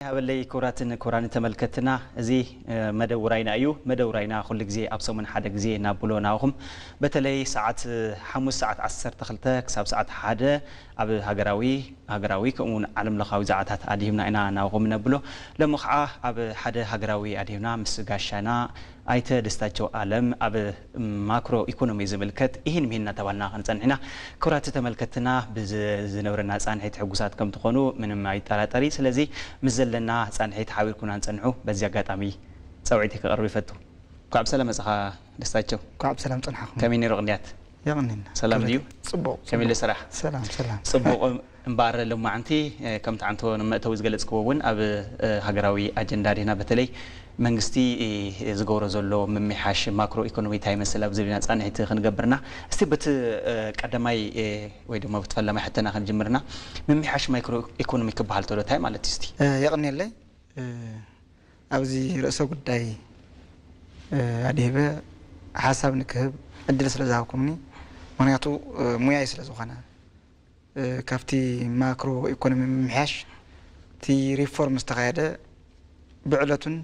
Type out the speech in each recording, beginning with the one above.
ሃበለይ። ክቡራትን ክቡራን ተመልከትና፣ እዚ መደብ ውራይና እዩ። መደብ ውራይና ኩሉ ግዜ ኣብ ሰሙን ሓደ ግዜ እናብሎ ናብኹም፣ በተለይ ሰዓት ሓሙስ ሰዓት ዓሰርተ ክልተ ክሳብ ሰዓት ሓደ ኣብ ሃገራዊ ሃገራዊ ከምኡ እውን ዓለም ለኻዊ ዛዕታት ኣድሂብና ኢና ናብኹም ነብሎ። ሎሚ ከዓ ኣብ ሓደ ሃገራዊ ኣድሂብና ምስ ጋሻና ኣይተ ደስታቸው ኣለም ኣብ ማክሮ ኢኮኖሚ ዝምልከት ይህን ምሂን እናተባልና ክንፀንሕ ኢና። ክቡራት ተመልከትና፣ ብዝነብረና ፃንሒት ሕጉሳት ከም ትኾኑ ምንም ኣይጠራጠሪ። ስለዚ ምስ ዘለና ፃንሒት ሓቢርኩና ንፀንሑ በዚ ኣጋጣሚ ፃውዒት ክቐርብ ይፈቱ። ኳዕ ብሰላም መፅኻ ደስታቸው። ኳዕ ብሰላም ፀንሓኹም። ከመይ ነይሩ ቅንያት? የቕኒና። ሰላም ድዩ? ፅቡቕ ከመይ ስራሕ? ሰላም ሰላም። ፅቡቕ። እምበኣር ሎማዓንቲ ከምቲ ዓንቶ ንመእተዊ ዝገለፅክዎ እውን ኣብ ሃገራዊ ኣጀንዳ ዲና በተለይ መንግስቲ ዝገብሮ ዘሎ ምምሕያሽ ማክሮ ኢኮኖሚ እንታይ ይመስል ኣብ ዝብልና ፃንሒት ክንገብርና፣ እስቲ በቲ ቀዳማይ ወይ ድማ በቲ ፈላማይ ሕተና ክንጅምርና። ምምሕያሽ ማክሮ ኢኮኖሚ ክበሃል ተሎ እንታይ ማለት እዩ? እስቲ የቕንየለይ። ኣብዚ ርእሰ ጉዳይ ኣድሂበ ሓሳብ ንክህብ ዕድል ስለ ዝሃብኩምኒ፣ ምክንያቱ ሙያይ ስለ ዝኾነ፣ ካብቲ ማክሮ ኢኮኖሚ ምምሕያሽ እቲ ሪፎርም ዝተኻየደ ብዕለቱን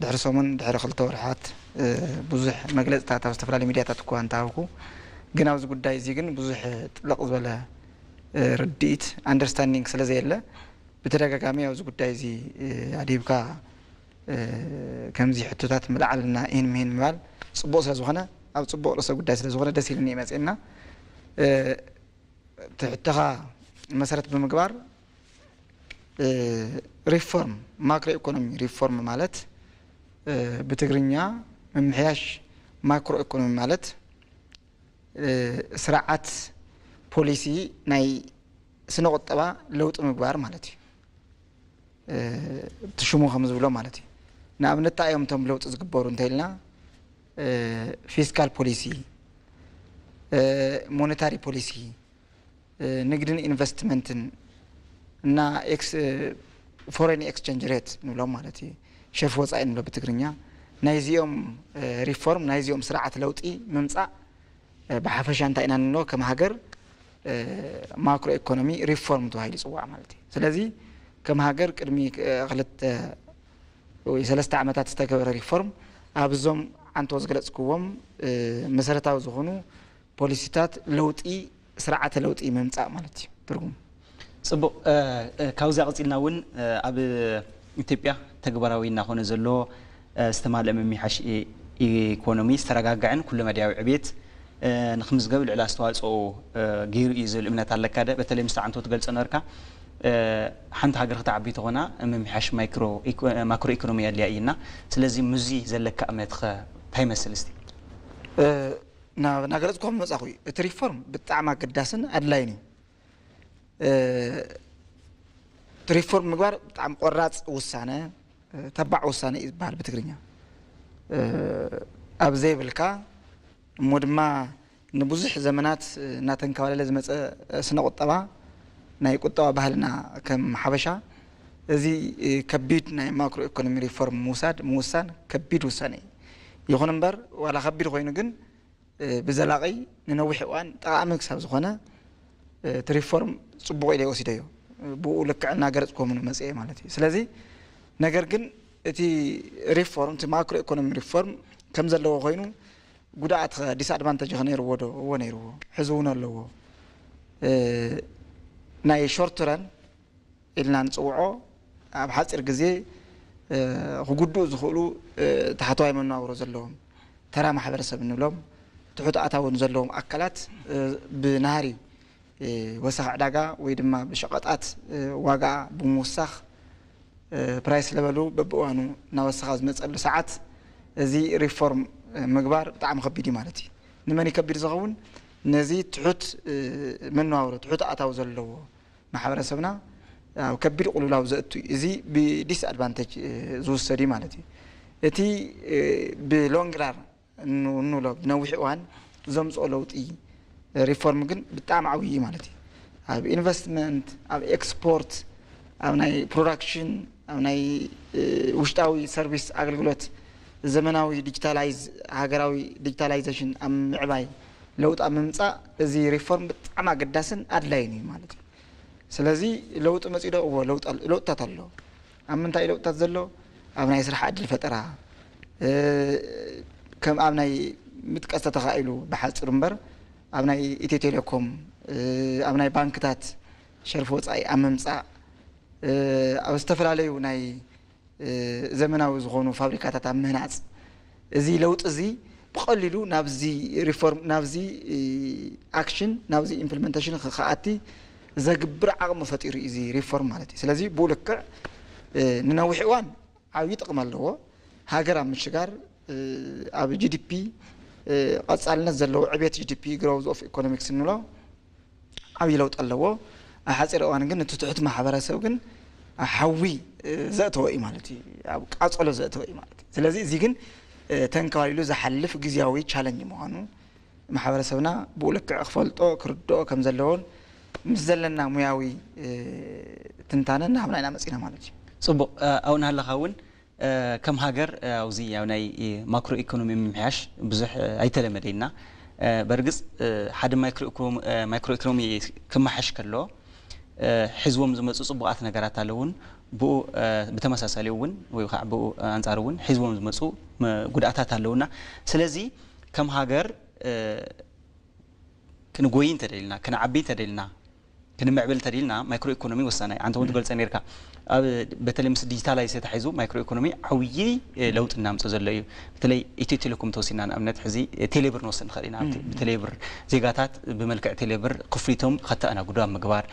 ድሕሪ ሰሙን ድሕሪ ክልተ ወርሓት ብዙሕ መግለፅታት ኣብ ዝተፈላለዩ ሚዲያታት እኳ እንተሃብኩ፣ ግን ኣብዚ ጉዳይ እዚ ግን ብዙሕ ጥልቕ ዝበለ ርድኢት፣ ኣንደርስታንዲንግ፣ ስለ ዘየለ፣ ብተደጋጋሚ ኣብዚ ጉዳይ እዚ ኣድሂብካ ከምዚ ሕቶታት ምልዓልና ኢን ምሂን ምባል ፅቡቕ ስለ ዝኾነ፣ ኣብ ፅቡቕ ርእሰ ጉዳይ ስለ ዝኾነ ደስ ኢልኒ መፅና። እቲ ሕቶኻ መሰረት ብምግባር፣ ሪፎርም፣ ማክሮ ኢኮኖሚ ሪፎርም ማለት ብትግርኛ ምምሕያሽ ማክሮ ኢኮኖሚ ማለት ስርዓት ፖሊሲ ናይ ስነ ቁጠባ ለውጢ ምግባር ማለት እዩ። እቲ ሽሙ ከም ዝብሎ ማለት እዩ። ንኣብነት እንታይ እዮም እቶም ለውጢ ዝግበሩ እንተኢልና፣ ፊስካል ፖሊሲ፣ ሞኔታሪ ፖሊሲ፣ ንግድን ኢንቨስትመንትን እና ፎሬን ኤክስቸንጅ ሬት ንብሎም ማለት እዩ፣ ሸርፊ ወፃኢ ንብሎ ብትግርኛ። ናይዚኦም ሪፎርም፣ ናይዚኦም ስርዓት ለውጢ ምምፃእ ብሓፈሻ እንታይ ኢና ንብሎ ከም ሃገር፣ ማክሮ ኢኮኖሚ ሪፎርም ተባሂሉ ይፅዋዕ ማለት እዩ። ስለዚ ከም ሃገር ቅድሚ ክልተ ወይ ሰለስተ ዓመታት ዝተገበረ ሪፎርም ኣብዞም ዓንቶ ዝገለፅክዎም መሰረታዊ ዝኾኑ ፖሊሲታት ለውጢ፣ ስርዓተ ለውጢ ምምፃእ ማለት እዩ ትርጉሙ። ፅቡቕ። ካብዚ ኣቕፂልና እውን ኣብ ኢትዮጵያ ተግባራዊ እናኾነ ዘሎ ዝተማልአ ምምሕያሽ ኢኮኖሚ ዝተረጋግዐን ኩለመዳያዊ ዕብየት ንክምዝገብ ልዕሊ ኣስተዋፅኦ ገይሩ እዩ ዝብል እምነት ኣለካ ዶ? በተለይ ምስቲ ዓንቶ ትገልፆ ነበርካ፣ ሓንቲ ሃገር ክትዓቢ ተኾና ምምሕያሽ ማክሮ ኢኮኖሚ ኣድልያ እዩ እና፣ ስለዚ ምስዚ ዘለካ እምነትኸ እንታይ ይመስል እስቲ? ናገለፅኩም መፃኹ እዩ። እቲ ሪፎርም ብጣዕሚ ኣገዳስን ኣድላይን እዩ። ሪፎርም ምግባር ብጣዕሚ ቆራፅ ውሳነ፣ ተባዕ ውሳነ እዩ ዝበሃል ብትግርኛ። ኣብ ዘይብልካ እሞ ድማ ንብዙሕ ዘመናት እናተንከባለለ ዝመፀ ስነ ቁጠባ፣ ናይ ቁጠባ ባህልና ከም ሓበሻ፣ እዚ ከቢድ ናይ ማክሮ ኢኮኖሚ ሪፎርም ምውሳድ ምውሳን ከቢድ ውሳነ እዩ። ይኹን እምበር ዋላ ከቢድ ኮይኑ ግን ብዘላቒ ንነዊሕ እዋን ጠቓሚ ክሳብ ዝኾነ እቲ ሪፎርም ፅቡቕ ኢለ ወሲደዮ። ብኡ ልክዕ እናገለፅኩዎም ንመፅኤ ማለት እዩ። ስለዚ ነገር ግን እቲ ሪፎርም፣ እቲ ማክሮ ኢኮኖሚ ሪፎርም ከም ዘለዎ ኮይኑ ጉድኣት ዲስኣድቫንተጅ ከ ነይርዎ ዶ? እዎ ነይርዎ። ሕዚ እውን ኣለዎ። ናይ ሾርት ረን ኢልና ንፅውዖ ኣብ ሓፂር ግዜ ክጉድኡ ዝኽእሉ ታሕተዋይ መነባብሮ ዘለዎም ተራ ማሕበረሰብ እንብሎም ትሑት ኣታዊ ዘለዎም ኣካላት ብናህሪ ወሰኽ ዕዳጋ ወይ ድማ ብሸቐጣት ዋጋ ብምውሳኽ ፕራይስ ለበሉ በብእዋኑ እናወሰኻ ዝመፀሉ ሰዓት እዚ ሪፎርም ምግባር ብጣዕሚ ከቢድ እዩ ማለት እዩ። ንመን እዩ ከቢድ ዝኸውን? ነዚ ትሑት መነባብሮ ትሑት ኣታዊ ዘለዎ ማሕበረሰብና ኣብ ከቢድ ቁልውላው ዘእቱ እዩ። እዚ ብዲስኣድቫንቴጅ ዝውሰድ እዩ ማለት እዩ። እቲ ብሎንግ ራን እንብሎ ብነዊሕ እዋን ዘምፅኦ ለውጢ ሪፎርም ግን ብጣዕሚ ዓብዪ እዩ ማለት እዩ። ኣብ ኢንቨስትመንት፣ ኣብ ኤክስፖርት፣ ኣብ ናይ ፕሮዳክሽን፣ ኣብ ናይ ውሽጣዊ ሰርቪስ ኣገልግሎት ዘመናዊ ዲጂታላይዝ፣ ሃገራዊ ዲጂታላይዜሽን ኣብ ምዕባይ ለውጢ ኣብ ምምፃእ እዚ ሪፎርም ብጣዕሚ ኣገዳስን ኣድላይን እዩ ማለት እዩ። ስለዚ ለውጢ መፂኡ ዶ? እዎ፣ ለውጢ ኣል- ለውጥታት ኣሎ። ኣብ ምንታይ ለውጥታት ዘሎ? ኣብ ናይ ስራሕ ዕድል ፈጠራ፣ እ፣ ከም ኣብ ናይ ምጥቃስ ተተኻኢሉ ብሓፂሩ እምበር፣ ኣብ ናይ ኢትዮ ቴሌኮም፣ እ፣ ኣብ ናይ ባንክታት ሸርፊ ወፃኢ ኣብ ምምፃእ፣ እ፣ ኣብ ዝተፈላለዩ ናይ፣ እ፣ ዘመናዊ ዝኾኑ ፋብሪካታት ኣብ ምህናፅ፣ እዚ ለውጢ እዚ ብቐሊሉ ናብዚ ሪፎርም፣ ናብዚ፣ እ፣ ኣክሽን፣ ናብዚ ኢምፕሊመንቴሽን ክ-፣ ክኣቲ ዘግብር ዓቕሚ ፈጢሩ እዩ እዚ ሪፎርም ማለት እዩ። ስለዚ ብኡ ልክዕ፣ እ፣ ንነዊሕ እዋን ዓብዪ ጥቕሚ ኣለዎ። ሃገር ኣብ ምሽጋር፣ እ፣ ኣብ ጂ ዲ ፒ፣ እ፣ ቀጻልነት ዘለዎ ዕቤት ጂ ዲ ፒ፣ ግሮውዝ ኦፍ ኢኮኖሚክስ እንብሎ ዓብዪ ለውጢ ኣለዎ። ኣብ ሓፂር እዋን ግን እቲ ትሑት ማሕበረሰብ ግን ኣብ ሓዊ፣ እ፣ ዘእተወ እዩ ማለት እዩ። ኣብ ቃጸሎ ዘእተወ እዩ ማለት እዩ። ስለዚ እዚ ግን፣ እ፣ ተንከባሊሉ ዝሓልፍ ግዝያዊ ቻለንጅ ምዃኑ ማሕበረሰብና ብኡ ልክዕ ክፈልጦ፣ ክርድኦ ከም ዘለዎን ምስ ዘለና ሙያዊ፣ እ፣ ትንታነ እናሃብና ኢና መፂና ማለት እዩ። ጽቡቕ፣ እ፣ ኣብኡ እናሃለኻ እውን፣ እ፣ ከም ሃገር፣ እ፣ ኣብዚ ኣብ ናይ፣ እ፣ ማክሮ ኢኮኖሚ ምምሕያሽ ብዙሕ፣ እ፣ ኣይተለመደ ኢና። እ፣ በርግጽ፣ እ፣ ሓደ ማይክሮ ኢኮኖሚ፣ እ፣ ማይክሮ ኢኮኖሚ ክመሓሽ ከሎ፣ እ፣ ሒዝዎም ዝመጹ ጽቡቓት ነገራት ኣለውን። ብኡ፣ እ፣ ብተመሳሳሊ እውን ወይ ከዓ ብኡ ኣንጻር እውን ሒዝዎም ዝመጹ መ-፣ ጉድኣታት ኣለውና። ስለዚ ከም ሃገር፣ እ፣ ክንጎይ እንተደሊልና፣ ክንዓቢ እንተደሊልና፣ ክንምዕብል እንተደሊልና ማይክሮ ኢኮኖሚ ወሳናይ። ኣንተ እውን ትገልጸ ነርካ። ኣብ በተለይ ምስ ዲጂታላይዝ ተታሒዙ ማይክሮ ኢኮኖሚ ዓብዪ፣ እ፣ ለውጢ እናምጸ ዘሎ እዩ። በተለይ ኢትዮ ቴሌኮም ተወሲድና ንኣብነት ሕዚ፣ እ፣ ቴሌብር ንወስድ ንኽእል ኢና። ኣብቲ ብቴሌብር ዜጋታት ብመልክዕ ቴሌብር ክፍሊቶም ከተኣናግዱ ኣብ ምግባር።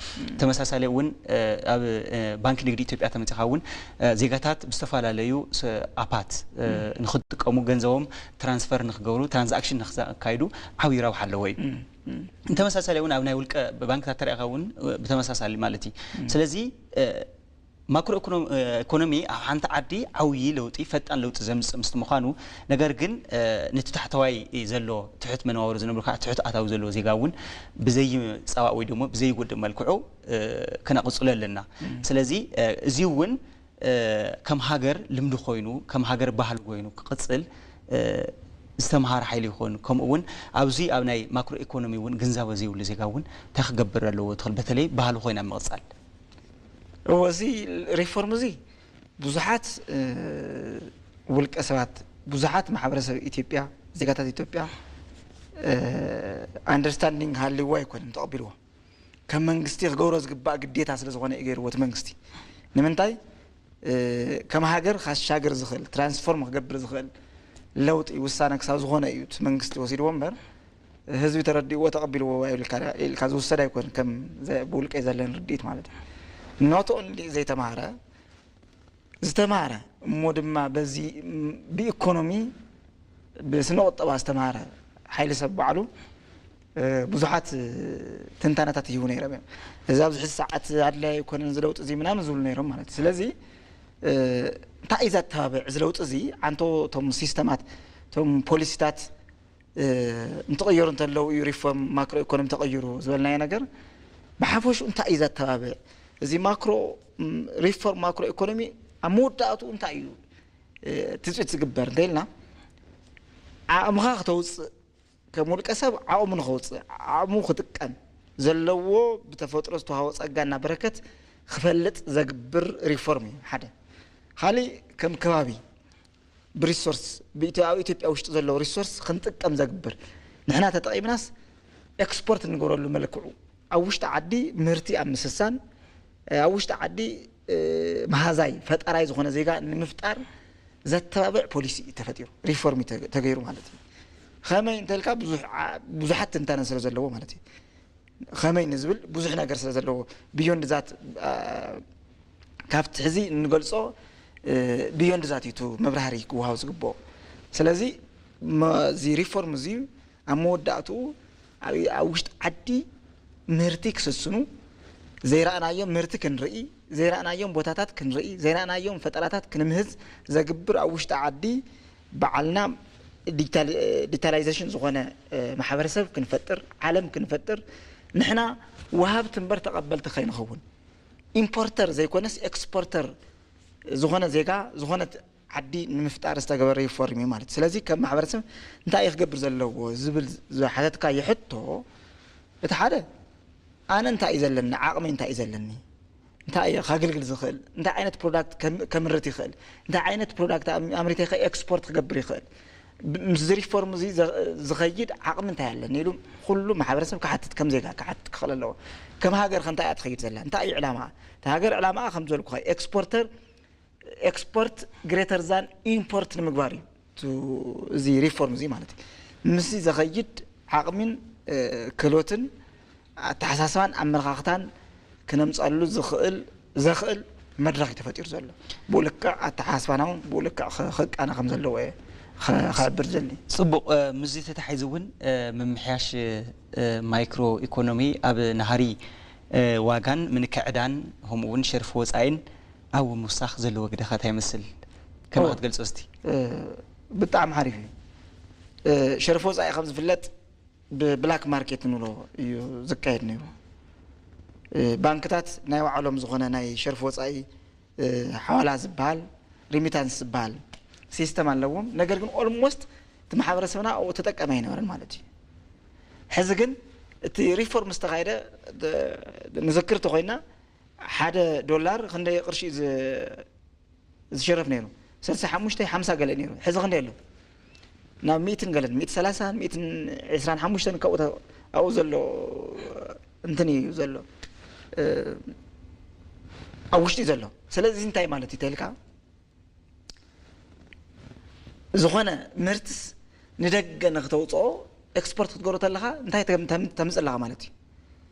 ተመሳሳሊ እውን፣ እ፣ ኣብ፣ እ፣ ባንክ ንግዲ ኢትዮጵያ ተመጺኻ እውን፣ እ፣ ዜጋታት ብዝተፈላለዩ ስ-፣ ኣፓት፣ እ፣ ንኽጥቀሙ ገንዘቦም ትራንስፈር ንኽገብሩ ትራንዛክሽን ንኽዘካይዱ ዓብዪ ረብሓ ኣለዎ እዩ። ተመሳሳሊ እውን ኣብ ናይ ውልቀ ባንክታት ተሪእኻ እውን ብተመሳሳሊ ማለት እዩ። ስለዚ፣ እ፣ ማክሮ ኢኮኖ-፣ እ፣ ኢኮኖሚ ኣብ ሓንቲ ዓዲ ዓብዪ ለውጢ፣ ፈጣን ለውጢ ዘምጽእ ምስቲ ምዃኑ፣ ነገር ግን፣ እ፣ ነቲ ታሕተዋይ ዘሎ ትሑት መነባብሮ ዝነብሩ ከዓ ትሑት ኣታዊ ዘለዎ ዜጋ እውን ብዘይ ጸባእ ወይ ደግሞ ብዘይጎድእ መልክዑ፣ እ፣ ክነቕጽሎ ኣለና። ስለዚ፣ እ፣ እዚ እውን እ፣ ከም ሃገር ልምዲ ኮይኑ፣ ከም ሃገር ባህሊ ኮይኑ ክቕጽል፣ እ፣ ዝተምሃረ ሓይሊ ይኾን። ከምኡ እውን ኣብዚ ኣብ ናይ ማክሮ ኢኮኖሚ እውን ግንዛበ ዘይብሉ ዜጋ እውን እንታይ ክገብር ኣለዎ ትኽእል፣ በተለይ ባህሊ ኮይና ምቕጻል። እዎ፣ እዚ ሪፎርም እዚ ብዙሓት፣ እ፣ ውልቀ ሰባት፣ ብዙሓት ማሕበረሰብ ኢትዮጵያ፣ ዜጋታት ኢትዮጵያ፣ እ፣ ኣንደርስታንዲንግ ሃልይዎ ኣይኮነን ተቐቢልዎ። ከም መንግስቲ ክገብሮ ዝግባእ ግዴታ ስለ ዝኾነ እዩ ገይርዎ እቲ መንግስቲ። ንምንታይ? እ፣ ከም ሃገር ካሻግር ዝኽእል፣ ትራንስፎርም ክገብር ዝኽእል ለውጢ ውሳነ ክሳብ ዝኾነ እዩ እቲ መንግስቲ ወሲድዎ እምበር፣ ህዝቢ ተረዲእዎ ተቐቢልዎ ኢልካ፣ ኢልካ ዝውሰድ ኣይኮን፣ ከም ዘ-፣ ብውልቀይ ዘለኒ ርድኢት ማለት እዩ። ኖት ኦንሊ ዘይተማሃረ፣ ዝተማሃረ እሞ ድማ በዚ ብኢኮኖሚ ብስነ ቁጠባ ዝተማሃረ ሓይሊ ሰብ ባዕሉ፣ እ፣ ብዙሓት፣ እ፣ ትንታነታት ይህቡ ነይሮም እዮም። እዚ ኣብዚ ሕዚ ሰዓት ኣድላይ ኣይኮነን እዚ ለውጢ እዚ ምናምን ዝብሉ ነይሮም ማለት እዩ። ስለዚ፣ እ፣ እንታይ እዩ ዘተባብዕ እዚ ለውጢ እዚ? ኣንቶ እቶም ሲስተማት፣ እቶም ፖሊሲታት፣ እ፣ እንትቕየሩ እንተለዉ እዩ ሪፎርም ማክሮ ኢኮኖሚ ተቐይሩ ዝበልናዮ ነገር። ብሓፈሽኡ እንታይ እዩ ዘተባብዕ? እዚ ማክሮ፣ ም፣ ሪፎርም ማክሮ ኢኮኖሚ ኣብ መወዳእትኡ እንታይ እዩ፣ እ፣ ትፅቢት ዝግበር እንተኢልና፣ ዓቕምኻ ክተውፅእ፣ ከም ውልቀ ሰብ ዓቕሙ ንኸውፅእ፣ ዓቕሙ ክጥቀም፣ ዘለዎ ብተፈጥሮ ዝተዋሃቦ ፀጋና በረከት ክፈልጥ ዘግብር ሪፎርም እዩ ሓደ። ካሊእ ከም ከባቢ ብሪሶርስ፣ ብኢትዮ-፣ ኣብ ኢትዮጵያ ውሽጢ ዘለዉ ሪሶርስ ክንጥቀም ዘግብር፣ ንሕና ተጠቒምናስ ኤክስፖርት እንገብረሉ መልክዑ፣ ኣብ ውሽጢ ዓዲ ምህርቲ ኣብ ምስሳን፣ ኣብ ውሽጢ ዓዲ፣ እ፣ መሃዛይ ፈጣራይ ዝኾነ ዜጋ ንምፍጣር ዘተባብዕ ፖሊሲ እዩ ተፈጢሩ፣ ሪፎርም እዩ ተ-፣ ተገይሩ ማለት እዩ። ከመይ እንተልካ ብዙሕ ዓ-፣ ብዙሓት ትንታነ ስለ ዘለዎ ማለት እዩ። ከመይ ንዝብል ብዙሕ ነገር ስለ ዘለዎ፣ ቢዮንድ ዛት፣ አ፣ ካብቲ ሕዚ እንገልጾ፣ እ፣ ቢዮንድ ዛት እዩ እቲ መብራህሪ ክወሃብ ዝግብኦ። ስለዚ መ-፣ እዚ ሪፎርም እዚ ኣብ መወዳእትኡ ኣብ፣ ኣብ ውሽጢ ዓዲ ምህርቲ ክስስኑ፣ ዘይረኣናዮም ምህርቲ ክንርኢ፣ ዘይረኣናዮም ቦታታት ክንርኢ፣ ዘይረኣናዮም ፈጠራታት ክንምህዝ ዘግብር፣ ኣብ ውሽጢ ዓዲ ባዕልና ዲጂታል-፣ ዲጂታላይዜሽን ዝኾነ፣ እ፣ ማሕበረሰብ ክንፈጥር፣ ዓለም ክንፈጥር፣ ንሕና ወሃብቲ እምበር ተቐበልቲ ከይንኸውን፣ ኢምፖርተር ዘይኮነስ ኤክስፖርተር ዝኾነ ዜጋ፣ ዝኾነት ዓዲ ንምፍጣር ዝተገበረ ሪፎርም እዩ ማለት። ስለዚ ከም ማሕበረሰብ እንታይ እዩ ክገብር ዘለዎ ዝብል ዝሓተትካዮ ሕቶ፣ እቲ ሓደ፣ ኣነ እንታይ እዩ ዘለኒ፣ ዓቕመይ እንታይ እዩ ዘለኒ፣ እንታይ እዩ ከግልግል ዝኽእል፣ እንታይ ዓይነት ፕሮዳክት ከምርት ይኽእል፣ እንታይ ዓይነት ፕሮዳክት ኣምሪተ ከ ኤክስፖርት ክገብር ይኽእል፣ ምስዚ ሪፎርም እዚ ዝኸይድ ዓቕሚ እንታይ ኣለኒ ኢሉ ኩሉ ማሕበረሰብ ክሓትት፣ ከም ዜጋ ክሓትት ክኽእል ኣለዎ። ከም ሃገር ከ እንታይ እያ ትኸይድ ዘላ፣ እንታይ እዩ ዕላማ? እቲ ሃገር ዕላማ ከም ዝበልኩ ኤክስፖርተር ኤክስፖርት ግሬተር ዛን ኢምፖርት ንምግባር እዩ እዚ ሪፎርም እዚ ማለት እዩ። ምስዚ ዘኸይድ ዓቕሚን ክእሎትን ኣተሓሳስባን ኣመለኻኽታን ክነምፀሉ ዝኽእል ዘኽእል መድረኽ እዩ ተፈጢሩ ዘሎ። ብኡ ልክዕ ኣተሓሳስባና እውን ብኡ ልክዕ ክቃነ ከም ዘለዎ እየ ክሕብር ዘሊ። ፅቡቕ። ምስዚ ተታሒዙ እውን ምምሕያሽ ማይክሮ ኢኮኖሚ ኣብ ናህሪ ዋጋን ምንክዕዳን ከምኡ እውን ሸርፊ ወፃኢን ኣብ ምውሳኽ ዘለዎ ግደ ከ እንታይ ይመስል? ከመይ ክትገልጾ እስቲ? ብጣዕሚ ሓሪፍ እዩ። ሸርፊ ወፃኢ ከም ዝፍለጥ ብብላክ ማርኬት ንብሎ እዩ ዝካየድ ነይሩ። ባንክታት ናይ ባዕሎም ዝኾነ ናይ ሸርፊ ወፃኢ ሓዋላ ዝበሃል ሪሚታንስ ዝበሃል ሲስተም ኣለዎም። ነገር ግን ኦልሞስት እቲ ማሕበረሰብና ኣብኡ ተጠቀሚ ኣይነበረን ማለት እዩ። ሕዚ ግን እቲ ሪፎርም ዝተኻየደ ንዘክር ተኾይና ሓደ ዶላር ክንደይ ቅርሺ እዩ ዝሸርፍ ነይሩ? ሰልሳ ሓሙሽተ ሓምሳ ገለ ነይሩ። ሕዚ ክንደይ ኣሎ? ናብ ሚእትን ገለን፣ ሚእቲ ሰላሳን ሚእትን ዕስራን ሓሙሽተን ካብኡ ኣብኡ ዘሎ እንትን እዩ ዘሎ ኣብ ውሽጢ ዘሎ። ስለዚ እንታይ ማለት እዩ ተልካ ዝኾነ ምህርትስ ንደገ ንክተውፅኦ ኤክስፖርት ክትገብሮ ተለካ እንታይ ተምፅእ ኣለካ ማለት እዩ?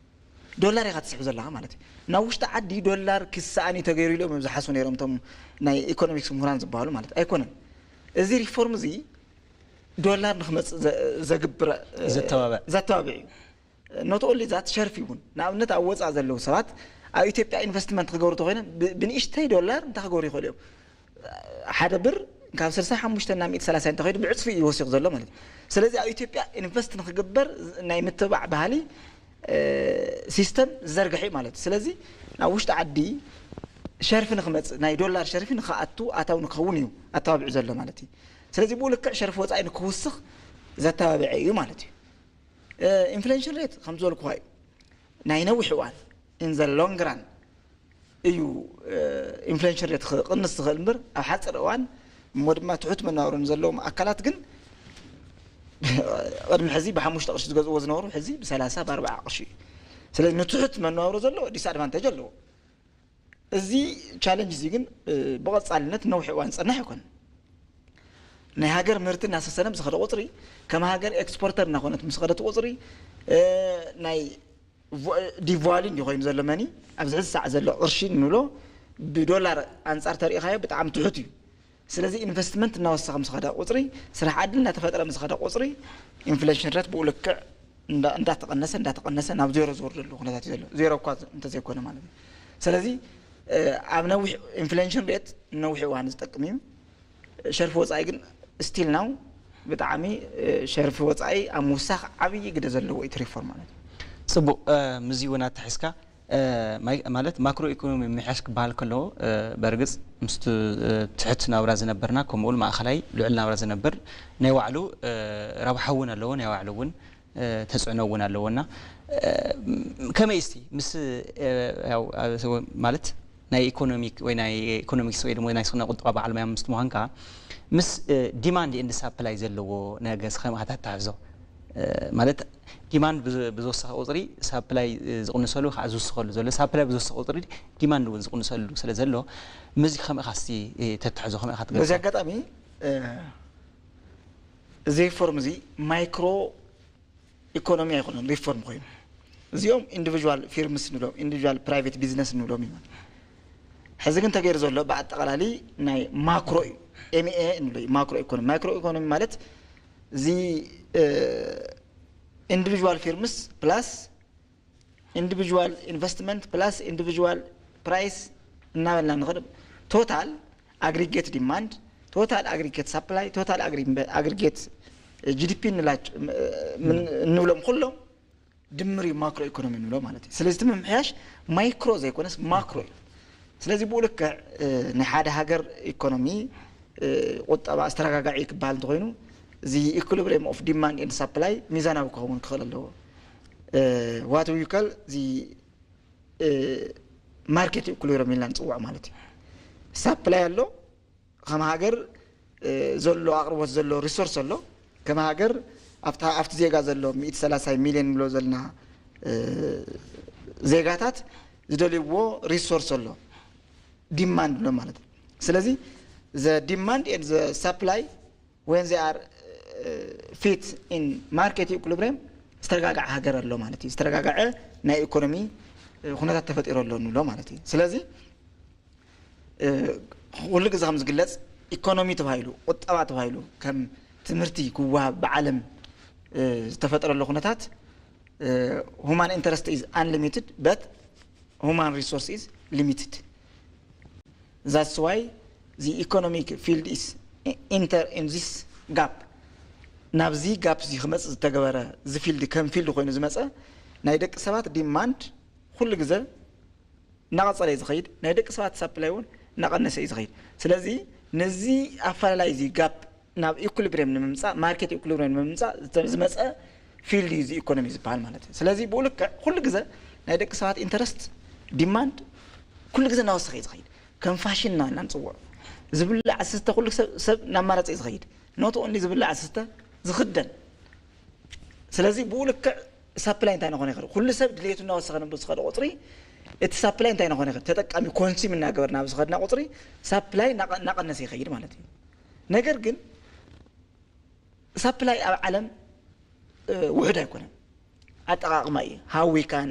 ዶላር ኢኻ ትስሕብ ዘለኻ ማለት እዩ። ናብ ውሽጢ ዓዲ ዶላር ክሰኣን እዩ ተገይሩ ኢሎም እዮም ዝሓስቡ ነይሮም እቶም ናይ ኢኮኖሚክስ ምሁራን ዝበሃሉ ማለት ኣይኮነን። እዚ ሪፎርም እዚ ዶላር ንክመፅእ ዘግብር ዘተባብዕ እዩ። ኖት ኦንሊ ዛት ሸርፊ እውን ንኣብነት ኣብ ወፃእ ዘለዉ ሰባት ኣብ ኢትዮጵያ ኢንቨስትመንት ክገብሩ ተኮይኖም ብንእሽተይ ዶላር እንታይ ክገብሩ ይኽእሉ እዮም? ሓደ ብር ካብ ስልሳ ሓሙሽተ ናብ ሚእቲ ሰላሳ እንተኸይዱ ብዕፅፊ እዩ ወሲኹ ዘሎ ማለት እዩ። ስለዚ ኣብ ኢትዮጵያ ኢንቨስት ንክግበር ናይ ምትብባዕ ባህሊ ሲስተም ዝዘርግሐ ማለት እዩ። ስለዚ ናብ ውሽጢ ዓዲ ሸርፊ ንክመፅእ ናይ ዶላር ሸርፊ ንክኣቱ ኣታዊ ንክኸውን እዩ ኣተባቢዑ ዘሎ ማለት እዩ። ስለዚ ብኡ ልክዕ ሸርፊ ወፃኢ ንክውስኽ ዘተባብዐ እዩ ማለት እዩ። ኢንፍሌሽን ሬት ከም ዝበልኩኻ እዩ ናይ ነዊሕ እዋን in the long run እዩ ኢንፍሌሽን ሬት ክቕንስ ዝኽእል እምበር ኣብ ሓፂር እዋን እሞ ድማ ትሑት መነባብሮ ንዘለዎም ኣካላት ግን ቅድሚ ሕዚ ብሓሙሽተ ቅርሺ ዝገዝእዎ ዝነበሩ ሕዚ ብሰላሳ ብኣርባዓ ቅርሺ እዩ። ስለዚ ንትሑት መነባብሮ ዘለዎ ዲስኣድቫንቴጅ ኣለዎ። እዚ ቻለንጅ እዚ ግን ብቐፃልነት ነዊሕ እዋን ዝፀንሕ ኣይኮነን። ናይ ሃገር ምህርቲ እናሰሰነ ምስ ኸደ ቁፅሪ ከም ሃገር ኤክስፖርተር እናኾነት ምስ ኸደት ቁፅሪ ናይ ዲቫሉ እንዲ ኮይኑ ዘሎ መኒ ኣብዚ ሕዚ ሳዕ ዘሎ ቅርሺ ንብሎ ብዶላር ኣንፃር ተሪኢኻዮ ብጣዕሚ ትሑት እዩ። ስለዚ ኢንቨስትመንት እናወሰኸ ምስ ኸደ ቁፅሪ ስራሕ ዕድል እናተፈጠረ ምስ ኸደ ቁፅሪ ኢንፍሌሽን ረት ብኡ ልክዕ እንዳተቐነሰ እንዳተቐነሰ ናብ ዜሮ ዝወርደሉ ኩነታት እዩ ዘሎ። ዜሮ እኳ እንተዘይኮነ ማለት እዩ። ስለዚ ኣብ ነዊሕ ኢንፍሌሽን ሬት ነዊሕ እዋን ዝጠቅም እዩ። ሸርፊ ወፃኢ ግን ስቲል ናው ብጣዕሚ ሸርፊ ወፃኢ ኣብ ምውሳኽ ዓብዪ ግደ ዘለዎ እዩ ሪፎርም ማለት እዩ። ፅቡቕ። ምስዚ እውን ኣተሒዝካ ማለት ማክሮ ኢኮኖሚ ምምሕያሽ ክበሃል ከሎ በርግፅ ምስቲ ትሕት ናብራ ዝነብርና ከምኡ እውን ማእኸላይ ልዑል ናብራ ዝነብር ናይ ባዕሉ ረብሓ እውን ኣለዎ፣ ናይ ባዕሉ እውን ተፅዕኖ እውን ኣለዎ እና ከመይ እስቲ ምስ ማለት ናይ ኢኮኖሚክ ወይ ናይ ኢኮኖሚክስ ወይ ድማ ናይ ስነ ቁጠባ በዓል ሙያ ምስ ምዃንካ ምስ ዲማንድ ኤንድ ሳፕላይ ዘለዎ ነገር ከመይ ተታሕዞ? ማለት ዲማንድ ብዝወሰኸ ቁፅሪ ሳፕላይ ዝቕንሰሉ ከዓ ዝውስኸሉ ዘሎ ሳፕላይ ብዝወሰኸ ቁፅሪ ዲማንድ እውን ዝቕንሰሉ ስለ ዘሎ ምስዚ ከመይ ኢኻ እስቲ ተትሕዞ ከመይ ኢኻ ትገልጾ? በዚ ኣጋጣሚ እዚ ሪፎርም እዚ ማይክሮ ኢኮኖሚ ኣይኮነን ሪፎርም ኮይኑ እዚኦም ኢንዲቪዥዋል ፊርምስ ንብሎም ኢንዲቪዥዋል ፕራይቬት ቢዝነስ ንብሎም እዮም። ሕዚ ግን ተገይሩ ዘሎ ብኣጠቃላሊ ናይ ማክሮ እዩ። ኤምኤ ንብሎ እዩ ማክሮ ኢኮኖሚ። ማይክሮ ኢኮኖሚ ማለት እዚ ኢንዲቪዥዋል ፊርምስ ፕላስ ኢንዲቪዥዋል ኢንቨስትመንት ፕላስ ኢንዲቪዥዋል ፕራይስ እናበልና ንኽእል። ቶታል ኣግሪጌት ዲማንድ፣ ቶታል ኣግሪጌት ሳፕላይ፣ ቶታል ኣግሪጌት ጂዲፒ እንብሎም ኩሎም ድምር እዩ ማክሮ ኢኮኖሚ ንብሎ ማለት እዩ። ስለዚ እቲ ምምሕያሽ ማይክሮ ዘይኮነስ ማክሮ እዩ። ስለዚ ብኡ ልክዕ ናይ ሓደ ሃገር ኢኮኖሚ ቁጠባ ኣስተረጋጋዒ ክበሃል እንተኮይኑ እዚ ኢኩሊብሪየም ኦፍ ዲማንድ ኤንድ ሳፕላይ ሚዛናዊ ክኸውን ክኽእል ኣለዎ። ዋት ዊ ኮል እዚ ማርኬት ኢኩሊብሪየም ኢልና ንፅውዖ ማለት እዩ። ሳፕላይ ኣሎ፣ ከም ሃገር ዘሎ ኣቕርቦት ዘሎ ሪሶርስ ኣሎ። ከም ሃገር ኣብቲ ዜጋ ዘሎ ሚእቲ ሰላሳ ሚልዮን ንብሎ ዘለና ዜጋታት ዝደልይዎ ሪሶርስ ኣሎ፣ ዲማንድ ኣሎ ማለት እዩ። ስለዚ the demand and the supply when they are fit in market equilibrium ዝተረጋግዐ ሃገር ኣሎ ማለት እዩ። ዝተረጋግዐ ናይ ኢኮኖሚ ኩነታት ተፈጢሩ ኣሎ ንብሎ ማለት እዩ። ስለዚ ኩሉ ግዜ ከም ዝግለጽ ኢኮኖሚ ተባሂሉ፣ ቁጠባ ተባሂሉ፣ ከም ትምህርቲ ክወሃብ ብዓለም ዝተፈጠረሉ ኩነታት human interest is unlimited but human resource is limited. That's why the economic field is enter in this gap. ናብዚ ጋፕ እዚ ክመጽእ ዝተገበረ እዚ ፊልድ ከም ፊልድ ኮይኑ ዝመጸ ናይ ደቂ ሰባት ዲማንድ ኩሉ ግዜ እናቐጸለ እዩ ዝኸይድ፣ ናይ ደቂ ሰባት ሳፕላይ እውን እናቐነሰ እዩ ዝኸይድ። ስለዚ ነዚ ኣፈላላይ እዚ ጋፕ ናብ ኢኩሊብሪየም ንምምጻእ ማርኬት ኢኩሊብሪየም ንምምጻእ ዝመጸ ፊልድ እዩ እዚ ኢኮኖሚ ዝበሃል ማለት እዩ። ስለዚ ብኡ ልክዕ ኩሉ ግዜ ናይ ደቂ ሰባት ኢንተረስት ዲማንድ ኩሉ ግዜ እናወሰኸ እዩ ዝኸይድ። ከም ፋሽን ኢና ንፅውዖ። ዝብላዕ ዝስተ ኩሉ ሰብ እናማረፀ እዩ ዝኸይድ። ኖት ኦንሊ ዝብላዕ ዝስተ፣ ዝኽደን። ስለዚ ብኡ ልክዕ ሳፕላይ እንታይ ንኾነ ይኽእል? ኩሉ ሰብ ድሌቱ እናወሰኸ ንብሉ ዝኸደ ቁፅሪ እቲ ሳፕላይ እንታይ ንኾነ ይኽእል? ተጠቃሚ ኮንሱም እናገበርና ኣብ ዝኸድና ቁፅሪ ሳፕላይ እናቐነሰ ይኸይድ ማለት እዩ። ነገር ግን ሳፕላይ ኣብ ዓለም ውሑድ ኣይኮነን። ኣጠቓቕማ እዩ። How we can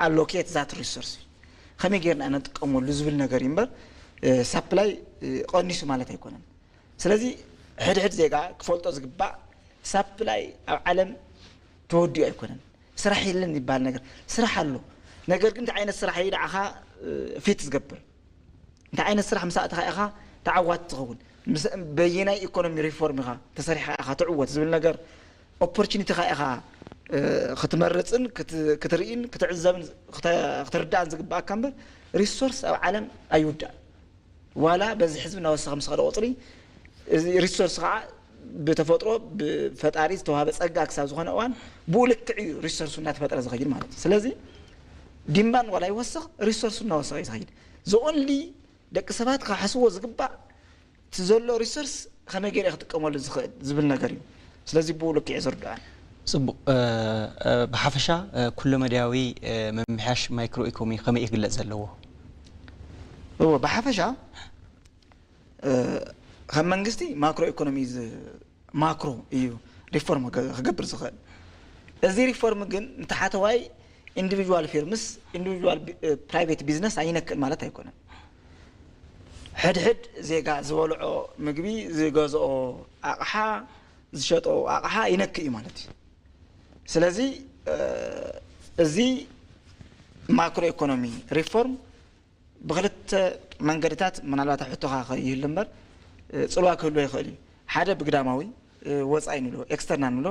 allocate that resource፣ ከመይ ጌርና ንጥቀመሉ ዝብል ነገር እዩ እምበር ሳፕላይ ቀኒሱ ማለት ኣይኮነን። ስለዚ ሕድሕድ ዜጋ ክፈልጦ ዝግባእ ሳፕላይ ኣብ ዓለም ተወዲኡ ኣይኮነን። ስራሕ የለን ይበሃል ነገር፣ ስራሕ ኣሎ። ነገር ግን እንታይ ዓይነት ስራሕ እዩ ንዓኻ ፊት ዝገብር? እንታይ ዓይነት ስራሕ ምስ ኣእተኻ ኢኻ ተዓዋቲ ትኸውን? በየናይ ኢኮኖሚ ሪፎርም ኢኻ ተሰሪሕኻ ኢኻ ትዕወት ዝብል ነገር ኦፖርቹኒቲኻ ኢኻ ክትመርፅን ክትርኢን ክትዕዘብን ክትርዳእን ዝግባኣካ እምበር ሪሶርስ ኣብ ዓለም ኣይውዳእን። ዋላ በዚ ህዝቢ እናወሰኸ ምስ ኸደ ቁፅሪ እዚ ሪሶርስ ከዓ ብተፈጥሮ ብፈጣሪ ዝተዋሃበ ፀጋ ክሳብ ዝኾነ እዋን ብኡ ልክዕ እዩ ሪሶርሱ እናተፈጠረ ዝኸይድ ማለት እዩ። ስለዚ ዲማንድ ዋላ ይወስኽ ሪሶርሱ እናወሰኸ እዩ ዝኸይድ። ዘኦንሊ ደቂ ሰባት ክሓስብዎ ዝግባእ እቲ ዘሎ ሪሶርስ ከመይ ገይረ ክጥቀመሉ ዝኽእል ዝብል ነገር እዩ። ስለዚ ብኡ ልክዕ እዩ ዝርድኣን። ፅቡቕ። ብሓፈሻ ኩለመዳያዊ ምምሕያሽ ማይክሮ ኢኮኖሚ ከመይ ክግለፅ ዘለዎ? እዎ ብሓፈሻ ከም መንግስቲ ማክሮ ኢኮኖሚ ማክሮ እዩ ሪፎርም ክገብር ዝኽእል። እዚ ሪፎርም ግን ንታሕተዋይ ኢንዲቪጁዋል ፊርምስ ኢንዲቪጁዋል ፕራይቬት ቢዝነስ ኣይነክእን ማለት ኣይኮነን። ሕድሕድ ዜጋ ዝበልዖ ምግቢ ዝገዝኦ ኣቕሓ ዝሸጦ ኣቕሓ ይነክእ እዩ ማለት እዩ። ስለዚ እዚ ማክሮ ኢኮኖሚ ሪፎርም ብክልተ መንገድታት ምናልባት ኣብ ሕቶኻ ይህሉ እምበር ፅልዋ ክህልዎ ይኽእል እዩ። ሓደ ብግዳማዊ ወፃኢ ንብሎ ኤክስተርናል ንብሎ፣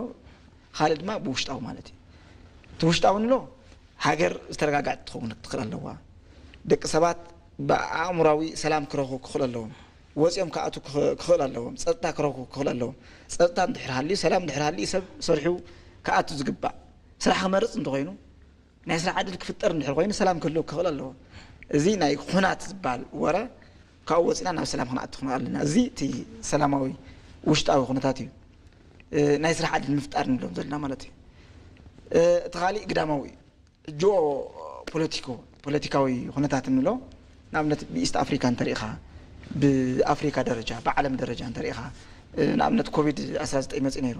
ካልእ ድማ ብውሽጣዊ ማለት እዩ። እቲ ውሽጣዊ ንብሎ ሃገር ዝተረጋጋዕት ክትኸውን ክትኽእል ኣለዋ። ደቂ ሰባት ብኣእምራዊ ሰላም ክረኽቡ ክኽእሉ ኣለዎም። ወፂኦም ክኣቱ ክኽእል ኣለዎም። ፀጥታ ክረኽቡ ክኽእል ኣለዎም። ፀጥታ እንድሕር ሃልዩ ሰላም እንድሕር ሃልዩ ሰብ ሰሪሑ ክኣቱ ዝግባእ ስራሕ ክመርፅ እንተኾይኑ ናይ ስራሕ ዕድል ክፍጠር እንድሕር ኮይኑ ሰላም ክህልው ክኽእል ኣለዎ። እዚ ናይ ኹናት ዝበሃል ወረ ካብኡ ወፂና ናብ ሰላም ክንኣቱ ክንኽእል ኣለና። እዚ እቲ ሰላማዊ ውሽጣዊ ኩነታት እዩ። ናይ ስራሕ ዕድል ምፍጣር ንብሎም ዘለና ማለት እዩ። እቲ ካሊእ ግዳማዊ እዩ። ጂኦ ፖለቲኮ ፖለቲካዊ ኩነታት እንብሎ ንኣብነት ብኢስት ኣፍሪካ እንተሪኢኻ ብኣፍሪካ ደረጃ ብዓለም ደረጃ እንተሪኢኻ ንኣብነት ኮቪድ ዓሰርተ ትሽዓተ መፂኡ ነይሩ